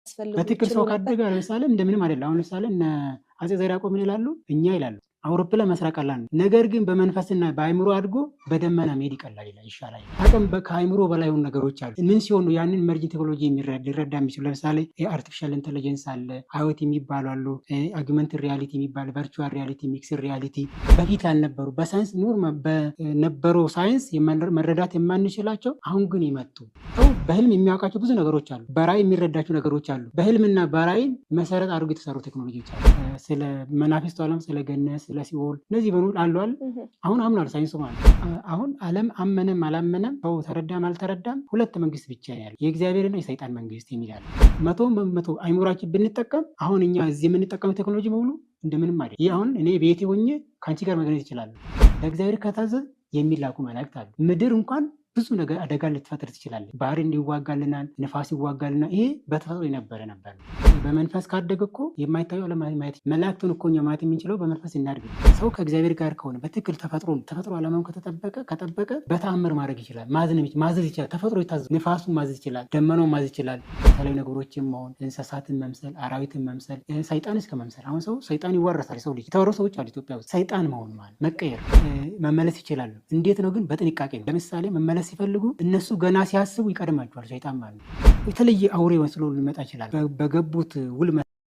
ሊያስፈልጉ በትክክል ይችሉ ሰው ነበር። ካደገ ለምሳሌ እንደምንም አይደለም። አሁን ለምሳሌ እነ አፄ ዘርዓ ያዕቆብ ምን ይላሉ? እኛ ይላሉ አውሮፕላን መስራት ቀላል ነው፣ ነገር ግን በመንፈስና በአይምሮ አድጎ በደመና መሄድ ይቀላል ይላል፣ ይሻላል። አቅም ከአይምሮ በላይ የሆኑ ነገሮች አሉ። ምን ሲሆኑ ያንን emerging ቴክኖሎጂ ሊረዳ የሚችሉ? ለምሳሌ የ artificial intelligence አለ፣ IoT የሚባሉ አሉ፣ augmented reality የሚባል፣ virtual reality፣ mixed reality፣ በፊት ያልነበሩ፣ በሳይንስ ኑር በነበረው ሳይንስ መረዳት የማንችላቸው አሁን ግን የመጡ፣ ሰው በህልም የሚያውቃቸው ብዙ ነገሮች አሉ። በራእይ የሚረዳቸው ነገሮች አሉ። በህልምና በራእይ መሰረት አድርጎ የተሰሩ ቴክኖሎጂዎች አሉ። ስለ መናፍስቱ ዓለም፣ ስለ ገነት፣ ስለ ሲኦል እነዚህ በሙሉ አሉ አለ። አሁን አምኗል ሳይንሱ ማለት ነው። አሁን ዓለም አመነም አላመነም፣ ሰው ተረዳም አልተረዳም፣ ሁለት መንግስት ብቻ ነው ያለው፣ የእግዚአብሔርና የሰይጣን መንግስት የሚል አለ። 100% አይምሯችን ብንጠቀም አሁን እኛ እዚህ የምንጠቀመው ቴክኖሎጂ በሙሉ እንደምንም አይደል። ይህ አሁን እኔ ቤቴ ሆኜ ከአንቺ ጋር መገናኘት እችላለሁ። ለእግዚአብሔር ከታዘዝ የሚላኩ መላእክት አሉ። ምድር እንኳን ብዙ ነገር አደጋ ልትፈጥር ትችላለች። ባህር ይዋጋልናል፣ ንፋስ ይዋጋልናል። ይሄ በተፈጥሮ የነበረ ነበር። በመንፈስ ካደገ እኮ የማይታየው ዓለም ማየት፣ መላእክቱን እኮ እኛ ማየት የምንችለው በመንፈስ እናድግ። ሰው ከእግዚአብሔር ጋር ከሆነ በትክክል ተፈጥሮ ዓላማውን ከተጠበቀ በተአምር ማድረግ ይችላል። ማዘዝ ይችላል። ተፈጥሮ ይታዘዝ። ንፋሱን ማዘዝ ይችላል። ደመናውን ማዘዝ ይችላል። የተለያዩ ነገሮችን መሆን፣ እንስሳትን መምሰል፣ አራዊትን መምሰል፣ ሰይጣን እስከ መምሰል። አሁን ሰው ሰይጣን ይዋረሳል። ሰው ልጅ የተወረሱ ሰዎች አሉ ኢትዮጵያ ውስጥ። ሰይጣን መሆን ማለት መቀየር፣ መመለስ ይችላሉ። እንዴት ነው ግን? በጥንቃቄ ነው። ለምሳሌ መመለስ ሲፈልጉ እነሱ ገና ሲያስቡ ይቀድማቸዋል ሰይጣን ማለት ነው። የተለየ አውሬ መስሎ ሊመጣ ይችላል። በገቡት ውል